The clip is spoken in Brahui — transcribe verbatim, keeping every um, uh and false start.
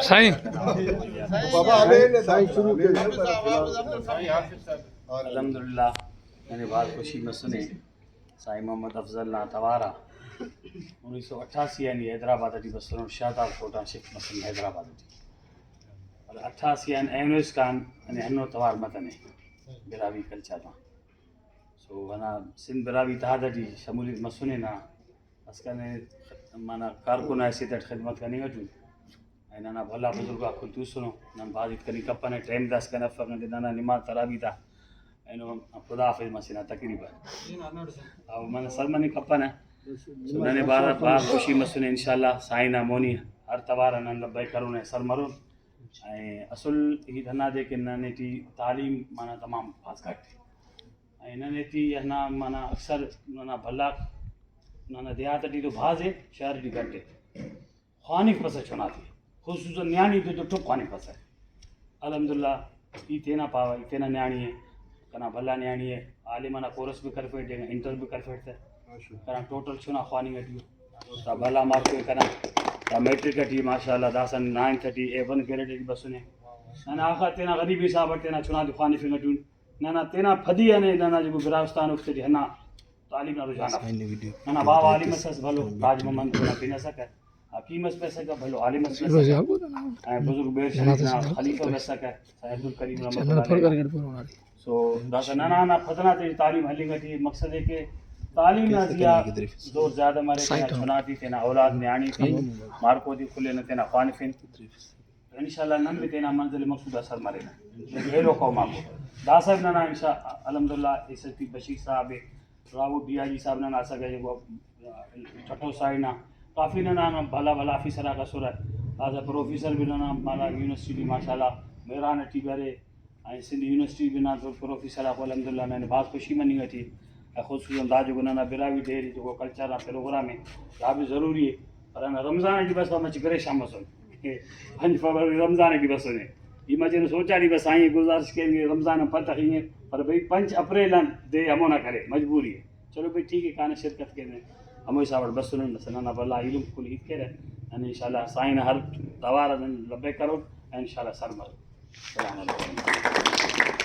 سائیں۔ الحمدللہ، ننے بھاز خوشی مسنے سائیں محمد افضل نا توار آ۔ انیس سو اٹھاسی آن ای حیدرآباد ٹی بسنٹ، شہداد کوٹ آن شفٹ مسن حیدرآباد ٹی۔ اور اٹھاسی آن اینو اسکان ننے ہنو توار متنے براہوئی کلچر نا۔ سو ہندا سندھ براہوئی اتحاد ٹی شمولیت مسنے نا اسکان ننے خ-، معنی کارکن حیثیت اٹ خدمت کننگ اٹی۔ اینو ننا بھلا بزرگ آک کل توسنو، نن بھاز ہیت کننگ کپنہ، ٹائم داسکان افک، انتئے ننا نماز تراویح تا اینو خدا حافظ مسنہ تقریباً۔ او منہ سر مننگ کپنہ۔ سو ننے بھاز، بھاز خوشی مسنے انشاءاللہ سائیں نا مونی ہر توار آ نن لبیک کرون، سر مرون۔ اے اصل ہیت ہندادے کہ ننے ٹی تعلیم معنی تمام بھاز گھٹ ءِ۔ اے ننے ٹی ہندا معنی اکثر ننا بھلاک ننا دیہات ٹی تو بھاز ءِ، شہر ٹی گھٹ ءِ۔ خوانفپسہ چنا تے، خصوصاً نیاڑی تے تو ٹک خوانفپسہ۔ الحمدللہ، ای تینا پاوہ، ای تینا نیاڑی ءِ، کنا بھلا نیاڑی ءِ، عالم انا کورس بھی کرفیٹ، انٹر بھی کرفیٹ تہ۔ کنا ٹوٹل چنا خواننگ ٹی ءِ۔ دا بھلا مارکس ءِ کنا، دا میٹرک ٹی ماشاءاللہ داسہ نائنتھ ٹی اے ون گریڈ ٹی بسنے۔ ننا آخا تینا غریبی حساب اٹ تینا چنا تے خوانفنگ ٹی ءِ۔ ننا تینا پدی آنے ننا جو براہوستان اوفتے ٹی ہندا تعلیم نا رجحان اف۔ ننا باوہ عالم اس ئس بھلو، تاج محمد اونا پن ئسکہ، حکیم اس بھی ئسکہ، بھلو عالم اس بھی ئسکہ۔ اے بزرگ بیر شریف نا خلیفہ بھی ئسکہ، سید عبدالکریم رحمۃ اللہ علیہ۔ سو داسہ ننا نا پدنا تے تعلیم ہلنگ ٹی مقصد ءِ کہ تعلیم نا زیہا زور زیادہ مرے، تینا چنا تے، تینا اولاد نیاڑی تے، مارکو تے کل ئنا تینا خوانفن۔ انشاءاللہ نن بھی تینا منزل مقصود آ سر مرینہ، ایلو قوم آکو۔ داسہ ننا انشاء، الحمدللہ، ایس ایس پی بشیر صاحب ءِ، راہو ڈی آئی جی صاحب ننا اسکہ، ٹھٹھو سائیڈ نا کافی ننا بھلا بھلا آفیسر آک اسرہ۔ داسہ پروفیسر بھی ننا مالا یونیورسٹی ٹی ماشاءاللہ مہران ٹی بھی ارے، اینو سندھ یونیورسٹی بھی نا تو پروفیسر آک الحمدللہ ننے بھاز خوشی مننگ ٹی ءِ۔ خصوصاً دا جو ننا براہوئی ڈے ٹی جو کلچر آ پروگرام ءِ، دا بھی ضروری ءِ۔ پر ہندا رمضان ٹی بس مچہ پریشان مسن کہ پنچ فروری رمضان ٹی بسنے۔ ای مچہ نو سوچا ٹی بس آئیں گزارش کریں کہ رمضان آن پد تخنگے، پر بھئی پنچ اپریل آن دے ہمونا کرے، مجبوری ءِ۔ چلو بھئی ٹھیک ءِ، کانہ شرکت کینہ، ہمو حساب اٹ بسنن، داسہ ننا بھلا ایلم کل ہیت کیرہ۔ نن انشاءاللہ سائیں نا ہر توار آ نن لبیک کرون، انشاءاللہ سر مرو۔ السلام علیکم۔